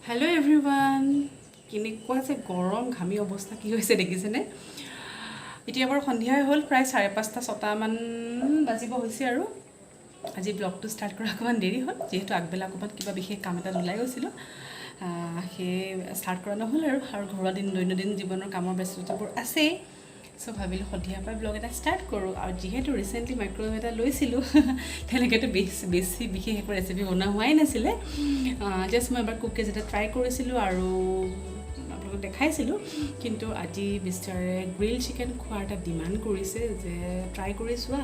Hello' everyone, কেনেকুৱা যে গৰম, ঘামি অৱস্থা কি হৈছে দেখিছেনে? এতিয়া বাৰু সন্ধিয়াই হ'ল, প্ৰায় 5:30 6টামান বাজিব হৈছে। আৰু আজি ব্লগটো ষ্টাৰ্ট কৰা অকণমান দেৰি হ'ল, যিহেতু আগবেলা অকণমান কিবা বিশেষ কাম এটাত ওলাই গৈছিলোঁ, সেয়ে ষ্টাৰ্ট কৰা নহ'ল। আৰু আৰু ঘৰুৱা দিন দৈনন্দিন জীৱনৰ কামৰ ব্যস্ততাবোৰ আছেই। চ' ভাবিলোঁ সন্ধিয়াৰ পৰাই ব্লগ এটা ষ্টাৰ্ট কৰোঁ। আৰু যিহেতু ৰিচেণ্টলি মাইক্ৰ'ৱেভ এটা লৈছিলোঁ, তেনেকৈতো বেছি বেছি বিশেষ একো ৰেচিপি বনোৱা হোৱাই নাছিলে। জাষ্ট মই এবাৰ কুকিজ এটা ট্ৰাই কৰিছিলোঁ আৰু আপোনালোকক দেখাইছিলোঁ। কিন্তু আজি মিষ্টাৰে গ্ৰিল চিকেন খোৱাৰ এটা ডিমাণ্ড কৰিছে যে ট্ৰাই কৰি চোৱা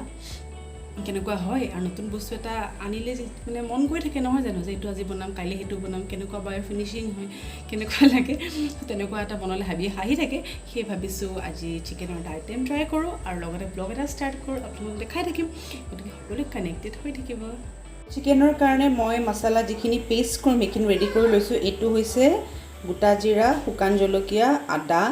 কেনেকুৱা হয়। আৰু নতুন বস্তু এটা আনিলে মানে মন গৈ থাকে নহয় জানো, যে এইটো আজি বনাম, কাইলৈ সেইটো বনাম, কেনেকুৱা বা ফিনিচিং হয়, কেনেকুৱা লাগে, তেনেকুৱা এটা মনলৈ ভাবি হাঁহি থাকে। সেই ভাবিছোঁ আজি চিকেনৰ এটা আইটেম ট্ৰাই কৰোঁ আৰু লগতে ব্লগ এটা ষ্টাৰ্ট কৰোঁ, আপোনালোকক দেখাই থাকিম। গতিকে সকলোৱে কানেক্টেড হৈ থাকিব। চিকেনৰ কাৰণে মই মছলা যিখিনি পেষ্ট কৰিম সেইখিনি ৰেডি কৰি লৈছোঁ। এইটো হৈছে গোটা জিৰা, শুকান জলকীয়া, আদা,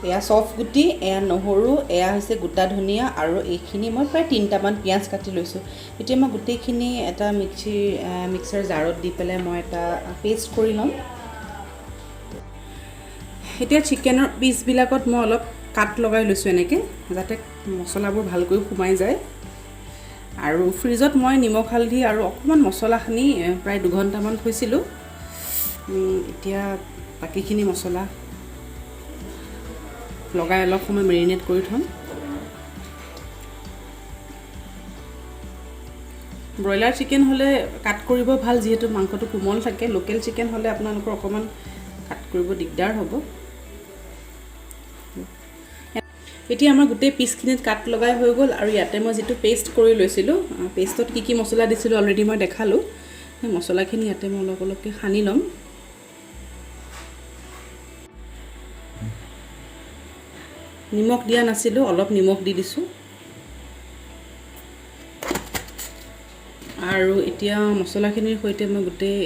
এয়া চফ গুটি, এয়া নহৰু, এয়া হৈছে গোটা ধনিয়া আৰু এইখিনি মই প্ৰায় 3টামান পিঁয়াজ কাটি লৈছোঁ। এতিয়া মই গোটেইখিনি এটা মিক্সাৰ জাৰত দি পেলাই মই এটা পেষ্ট কৰি ল'ম। এতিয়া চিকেনৰ পিচবিলাকত মই অলপ কাট লগাই লৈছোঁ এনেকৈ, যাতে মছলাবোৰ ভালকৈ সোমাই যায়। আৰু ফ্ৰিজত মই নিমখ, হালধি আৰু অকণমান মছলা সানি প্ৰায় 2 ঘণ্টামান থৈছিলোঁ। এতিয়া বাকীখিনি মছলা লগাই অলপ সময় মেৰিনেট কৰি থ'ম। ব্ৰইলাৰ চিকেন হ'লে কাট কৰিব ভাল, যিহেতু মাংসটো কোমল থাকে। লোকেল চিকেন হ'লে আপোনালোকৰ অকণমান কাট কৰিব দিগদাৰ হ'ব। এতিয়া আমাৰ গোটেই পিচখিনিত কাট লগাই হৈ গ'ল। আৰু ইয়াতে মই যিটো পেষ্ট কৰি লৈছিলোঁ, পেষ্টত কি কি মছলা দিছিলোঁ অলৰেডি মই দেখালোঁ। সেই মছলাখিনি ইয়াতে মই অলপ অলপকৈ সানি ল'ম। নিমখ দিয়া নাছিলোঁ, অলপ নিমখ দি দিছোঁ। আৰু এতিয়া মছলাখিনিৰ সৈতে মই গোটেই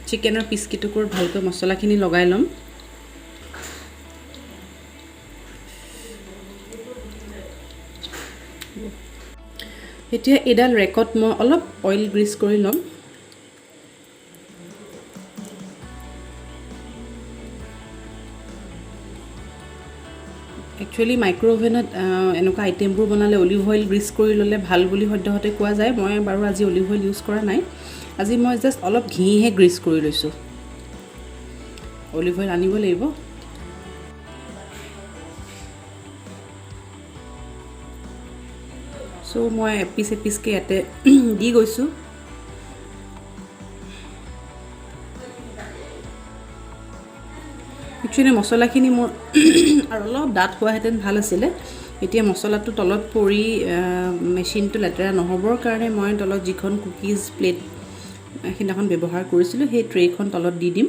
চিকেনৰ পিচকেইটুকুৰত ভালকৈ মছলাখিনি লগাই ল'ম। এতিয়া এইডাল ৰেকত মই অলপ অইল গ্ৰীজ কৰি ল'ম। একচুৱেলি মাইক্ৰ'অভেনত এনেকুৱা আইটেমবোৰ বনালে অলিভ অইল গ্ৰীজ কৰি ল'লে ভাল বুলি সদ্যহতে কোৱা যায়। মই বাৰু আজি অলিভ অইল ইউজ কৰা নাই, আজি মই জাষ্ট অলপ ঘিহে গ্ৰীজ কৰি লৈছোঁ। অলিভ অইল আনিব লাগিব। চ' মই এপিচ এপিচকৈ ইয়াতে দি গৈছোঁ। একচুৱেলি মছলাখিনি মোৰ আৰু অলপ ডাঠ হোৱাহেঁতেন ভাল আছিলে। এতিয়া মছলাটো তলত পৰি মেচিনটো লেতেৰা নহ'বৰ কাৰণে মই তলত যিখন কুকিজ প্লেট সেইদিনাখন ব্যৱহাৰ কৰিছিলোঁ, সেই ট্ৰেখন তলত দি দিম।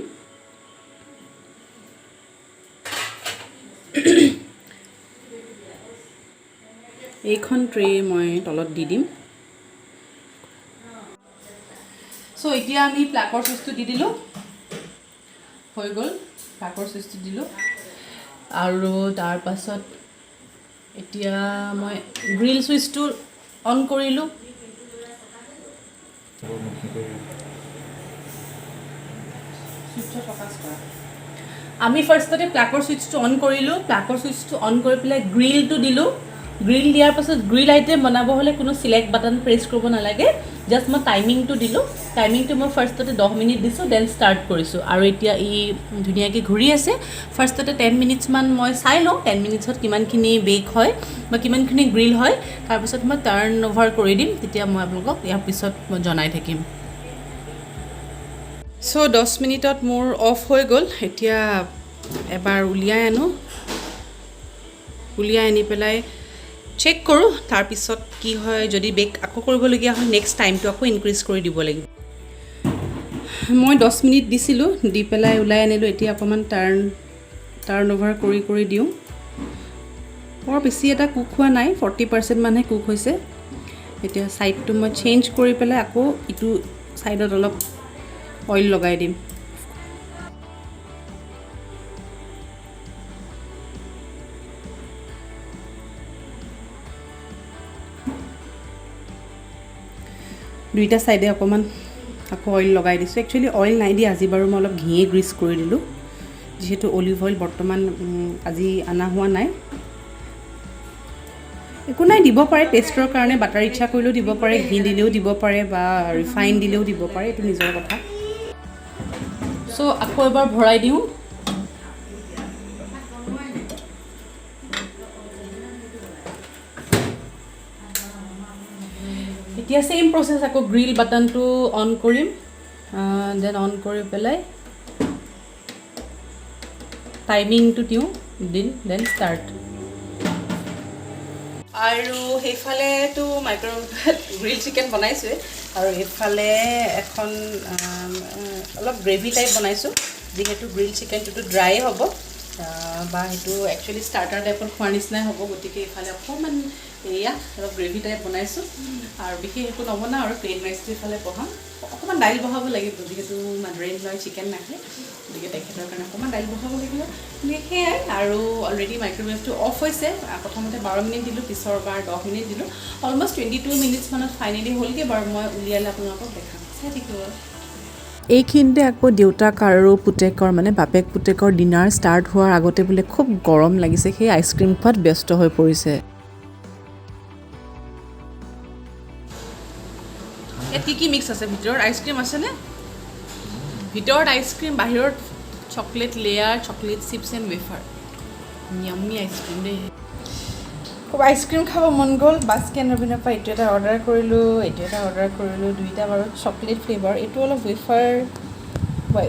এইখন ট্ৰে মই তলত দি দিম। চ' এতিয়া আমি প্লাগৰ চুইচটো দি দিলোঁ, হৈ গ'ল। প্লাগৰ চুইচটো দিলোঁ আৰু তাৰপাছত এতিয়া মই গ্ৰিল চুইচটো অন কৰিলোঁ। চুইচটো ফ'কাছ কৰা। আমি ফাৰ্ষ্টতে প্লাগৰ চুইচটো অন কৰিলোঁ। প্লাগৰ চুইচটো অন কৰি পেলাই গ্ৰিলটো দিলোঁ। গ্ৰিল দিয়াৰ পাছত গ্ৰিল আইটেম বনাব হ'লে কোনো চিলেক্ট বাটন প্ৰেছ কৰিব নালাগে। জাষ্ট মই টাইমিংটো দিলোঁ। টাইমিংটো মই ফাৰ্ষ্টতে 10 মিনিট দিছোঁ, then start কৰিছোঁ। আৰু এতিয়া ই ধুনীয়াকৈ ঘূৰি আছে। ফাৰ্ষ্টতে 10 মিনিটছমান মই চাই লওঁ, 10 মিনিটছত কিমানখিনি বেক হয় বা কিমানখিনি গ্ৰিল হয়। তাৰপিছত মই টাৰ্ণ অভাৰ কৰি দিম। তেতিয়া মই আপোনালোকক ইয়াৰ পিছত মই জনাই থাকিম। চ' 10 মিনিটত মোৰ অফ হৈ গ'ল। এতিয়া এবাৰ উলিয়াই আনো। উলিয়াই আনি পেলাই চেক কৰোঁ, তাৰপিছত কি হয়। যদি বেক আকৌ কৰিবলগীয়া হয়, নেক্সট টাইমটো আকৌ ইনক্ৰিজ কৰি দিব লাগিব। মই 10 মিনিট দিছিলোঁ, দি পেলাই ওলাই আনিলোঁ। এতিয়া অকণমান টাৰ্ণ অভাৰ কৰি কৰি দিওঁ। বৰ বেছি এটা কুক হোৱা নাই, 40% মানহে কুক হৈছে। এতিয়া ছাইডটো মই চেঞ্জ কৰি পেলাই আকৌ ইটো ছাইডত অলপ অইল লগাই দিম। দুইটা ছাইডে অকণমান আকৌ অইল লগাই দিছোঁ। একচুৱেলি অইল নাই দিয়া আজি বাৰু, মই অলপ ঘিয়ে গ্ৰীছ কৰি দিলোঁ, যিহেতু অলিভ অইল বৰ্তমান আজি অনা হোৱা নাই। একো নাই, দিব পাৰে টেষ্টৰ কাৰণে, বাটাৰ ইচ্ছা কৰিলেও দিব পাৰে, ঘি দিলেও দিব পাৰে বা ৰিফাইন দিলেও দিব পাৰে, এইটো নিজৰ কথা। চ' আকৌ এবাৰ ভৰাই দিওঁ। এতিয়া ছেইম প্ৰচেছ, আকৌ গ্ৰিল বাটনটো অন কৰিম, then on কৰি পেলাই টাইমিংটো দিওঁ, দিন then start. আৰু সেইফালেতো মাইক্ৰ'ৱেভত গ্ৰিল চিকেন বনাইছোঁৱেই, আৰু এইফালে এখন অলপ গ্ৰেভি টাইপ বনাইছোঁ, যিহেতু গ্ৰিল চিকেনটোতো ড্ৰাই হ'ব বা সেইটো একচুৱেলি ষ্টাৰ্টাৰ টাইপত খোৱাৰ নিচিনাই হ'ব, গতিকে এইফালে অকণমান এয়া অলপ গ্ৰেভি টাইপ বনাইছোঁ। আৰু বিশেষ একো নবনাওঁ, আৰু প্লেইন ৰাইচটো এইফালে বহাম, অকণমান দাইল বহাব লাগিব, যিহেতু মাদাৰ ইন লয় চিকেন নাখায়, গতিকে তেখেতৰ কাৰণে অকণমান দাইল বহাব লাগিব। গতিকে সেয়াই। আৰু অলৰেডি মাইক্ৰ'ৱেভটো অফ হৈছে, প্ৰথমতে 12 মিনিট দিলোঁ, পিছৰ বাৰ 10 মিনিট দিলোঁ, অলমষ্ট 22 মিনিটছমানত ফাইনেলি হ'লগৈ। বাৰু মই উলিয়ালে আপোনালোকক দেখাম, চাই থাকিব। এইখিনিতে আকৌ দেউতাক আৰু পুতেকৰ মানে বাপেক পুতেকৰ ডিনাৰ ষ্টাৰ্ট হোৱাৰ আগতে বোলে খুব গৰম লাগিছে, সেই আইচক্ৰীম খোৱাত ব্যস্ত হৈ পৰিছে। ইয়াত কি কি মিক্স আছে? ভিতৰত আইচক্ৰীম আছেনে? ভিতৰত আইচক্ৰীম, বাহিৰত chocolate layer, chocolate chips and wafer. Yummy ice cream দেই। খুব আইচক্ৰীম খাব মন গ'ল, বাস্কিন ৰবিনৰ পৰা এইটো এটা অৰ্ডাৰ কৰিলোঁ, এইটো এটা অৰ্ডাৰ কৰিলোঁ, দুইটা বাৰু চকলেট ফ্লেভাৰ। এইটো অলপ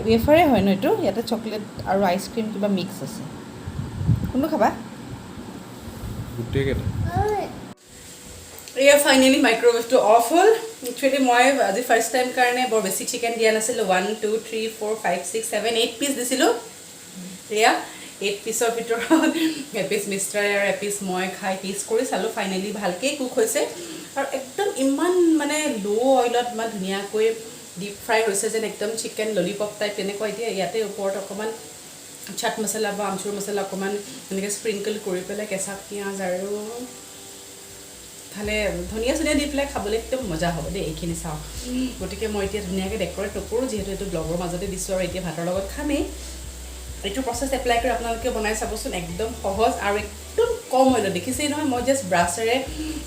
ৱেফাৰে হয় ন এইটো, ইয়াতে চকলেট আৰু আইচক্ৰীম কিবা মিক্স আছে। কোনটো খাবা? গোটেইকেইটা। এয়া ফাইনেলি মাইক্ৰ'ৱেভটো অফ হ'ল। একচুৱেলি মই আজি ফাৰ্ষ্ট টাইম কাৰণে বৰ বেছি চিকেন দিয়া নাছিলোঁ, 1 2 3 4 5 6 7 8 পিচ দিছিলোঁ। এয়া 8 পিচৰ ভিতৰত এপিচ মিষ্টাৰে আৰু এপিচ মই খাই টেষ্ট কৰি চালোঁ, ফাইনেলি ভালকেই কুক হৈছে আৰু একদম ইমান মানে ল' অইলত ইমান ধুনীয়াকৈ ডিপ ফ্ৰাই হৈছে যেন একদম চিকেন ললিপপ টাইপ তেনেকুৱা। এতিয়া ইয়াতে ওপৰত অকণমান চাট মছলা বা আমচুৰ মছলা অকণমান এনেকৈ স্প্ৰিংকল কৰি পেলাই কেঁচা পিঁয়াজ আৰু খালে ধনিয়া চনিয়া দি পেলাই খাবলৈ একদম মজা হ'ব দেই। এইখিনি চাওঁ, গতিকে মই এতিয়া ধুনীয়াকৈ ডেক'ৰেট নকৰোঁ, যিহেতু এইটো ব্লগৰ মাজতে দিছোঁ আৰু এতিয়া ভাতৰ লগত খামেই। এইটো প্ৰচেছ এপ্লাই কৰি আপোনালোকে বনাই চাবচোন, একদম সহজ আৰু একদম কম অইলত। দেখিছেই নহয়, মই জাষ্ট ব্ৰাছেৰে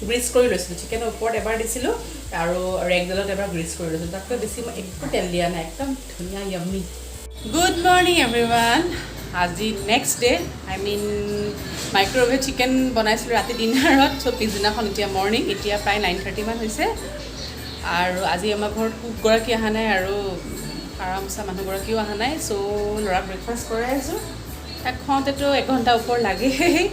গ্ৰীছ কৰি লৈছিলোঁ, চিকেনৰ ওপৰত এবাৰ দিছিলোঁ আৰু ৰেগডালত এবাৰ গ্ৰীছ কৰি লৈছিলোঁ, তাতকৈ বেছি মই একো তেল দিয়া নাই, একদম ধুনীয়া য়াম্মি। Good morning everyone. আজি next day, I mean microwave chicken বনাইছিলোঁ ৰাতি ডিনাৰত, চ' পিছদিনাখন এতিয়া মৰ্ণিং, এতিয়া প্ৰায় 9:30মান হৈছে। আৰু আজি আমাৰ ঘৰত কুকগৰাকী অহা নাই আৰু আৰামচা মানুহগৰাকীও অহা নাই, চ' ল'ৰাক ব্ৰেকফাষ্ট কৰাই আছোঁ। তাক খুৱাওঁতেতো 1 ঘণ্টা ওপৰ লাগেই,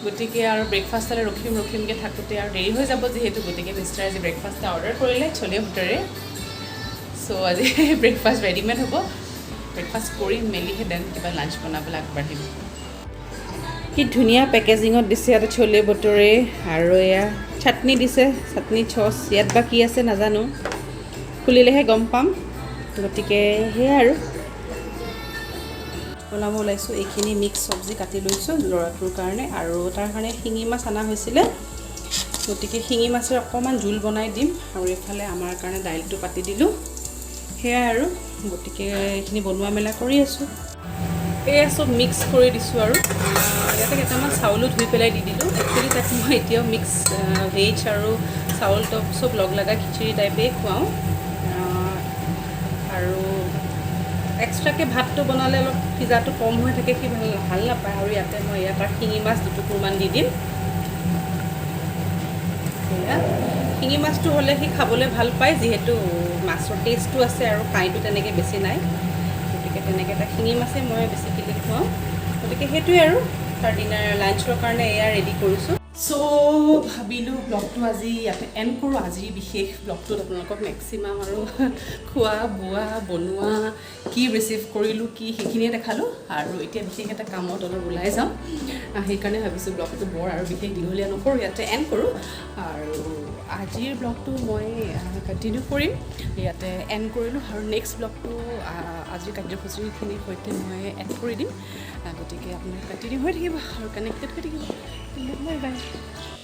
গতিকে আৰু ব্ৰেকফাষ্টলৈ ৰখিম ৰখিমকৈ থাকোঁতে আৰু দেৰি হৈ যাব যিহেতু, গতিকে মিষ্টাৰে আজি ব্ৰেকফাষ্ট এটা অৰ্ডাৰ কৰিলে চলে ভুটৰে। চ' আজি ব্ৰেকফাষ্ট ৰেডিমেড হ'ব, ব্ৰেকফাষ্ট কৰি মেলিহে then কিবা লাঞ্চ বনাবলৈ আগবাঢ়িম। কি ধুনীয়া পেকেজিঙত দিছে, ইয়াতে চলে বটৰে আৰু এয়া চাটনি দিছে, চাটনি চচ, ইয়াত বা কি আছে নাজানো, খুলিলেহে গম পাম। গতিকে সেয়াই আৰু বনাব ওলাইছোঁ। এইখিনি মিক্স চব্জি কাটি লৈছোঁ ল'ৰাটোৰ কাৰণে, আৰু তাৰ কাৰণে শিঙি মাছ অনা হৈছিলে, গতিকে শিঙি মাছৰ অকণমান জোল বনাই দিম। আৰু এইফালে আমাৰ কাৰণে দাইলটো পাতি দিলোঁ, সেয়াই আৰু। গতিকে এইখিনি বনোৱা মেলা কৰি আছোঁ। এয়া চব মিক্স কৰি দিছোঁ আৰু ইয়াতে কেইটামান চাউলো ধুই পেলাই দি দিলোঁ। একচুৱেলি তাক মই এতিয়াও মিক্স ভেজ আৰু চাউল টপ চব লগ লগাই খিচিৰি টাইপেই খুৱাওঁ। আৰু এক্সট্ৰাকৈ ভাতটো বনালে অলপ সিজাটো কম হৈ থাকে, সি ভাল নাপায়। আৰু ইয়াতে মই ইয়াত তাৰ শিঙি মাছ দুটুকুৰমান দি দিম। সেয়া শিঙি মাছটো হ'লে সি খাবলৈ ভাল পায়, যিহেতু মাছৰ টেষ্টটো আছে আৰু কাঁইটো তেনেকৈ বেছি নাই, গতিকে তেনেকৈ তাক শিঙি মাছেই মই বেছিকেলি খুৱাওঁ। গতিকে সেইটোৱে আৰু তাৰ ডিনাৰ লাঞ্চৰ কাৰণে এয়া ৰেডি কৰিছোঁ। চ' ভাবিলোঁ ব্লগটো আজি ইয়াতে এণ্ড কৰোঁ। আজিৰ বিশেষ ব্লগটোত আপোনালোকক মেক্সিমাম আৰু খোৱা বোৱা বনোৱা কি ৰিচিভ কৰিলোঁ কি সেইখিনিয়ে দেখালোঁ। আৰু এতিয়া বিশেষ এটা কামত অলপ ওলাই যাওঁ, সেইকাৰণে ভাবিছোঁ ব্লগটো বৰ আৰু বিশেষ দীঘলীয়া নকৰোঁ, ইয়াতে এণ্ড কৰোঁ। আৰু আজিৰ ব্লগটো মই কণ্টিনিউ কৰিম, ইয়াতে এণ্ড কৰিলোঁ। আৰু নেক্সট ব্লগটো আজিৰ কাৰ্যসূচীখিনিৰ সৈতে মই এড কৰি দিম, গতিকে আপোনালোক কণ্টিনিউ হৈ থাকিব আৰু কানেক্টেড হৈ থাকিব। Bye bye.